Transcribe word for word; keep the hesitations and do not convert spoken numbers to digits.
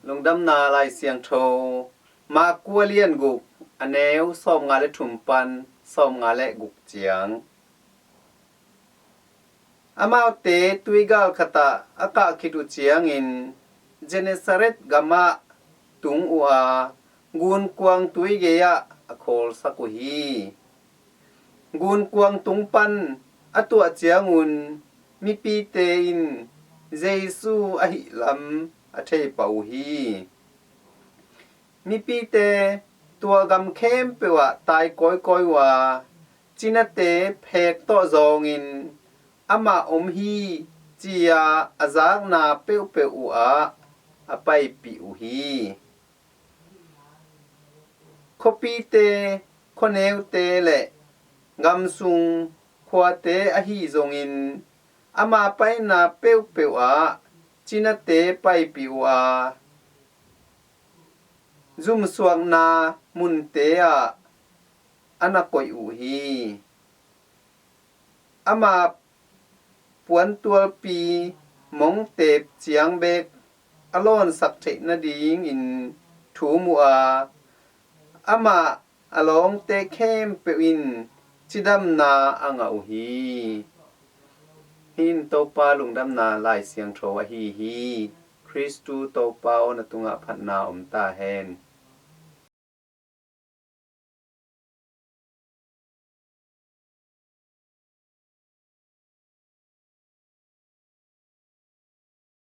Lungdamna Lai Siangtho, Mark a lian guk, a neu sawmnga le thum pan sawmnga le guk ciang. Amaute tuigal khatah a kah khit uh ciangin Gennesaret gamah tung uh a, gunkuang tui gei-ah a khawlsak uh hi. Gunkuang tung pan a tuah ciangun mipite in Jesu ahih lam a thei pah uh hi. Mipite tua gam khempeuh ah tai kawikawi uh a, cinate phek tawh zawngin amah om hi, ci-a a zakna peuhpeuh uh ah a paipih uh hi. Khuapite, khuaneute le gamsung khuate ahi zongin ama paina peuhpeuh ah cinate paipih uh a, zumsuakna munte ah a na koih uh hi. Ama puantualpi mongteep ciang bek a lawnsak theih nadingin thum uh a, amah a lawngte khempeuh in cidamna a ngah uh hi. Hih in Topa lungdamna Lai Siangtho ahi hi. Khristu Topa aw, na tungah phatna om ta hen.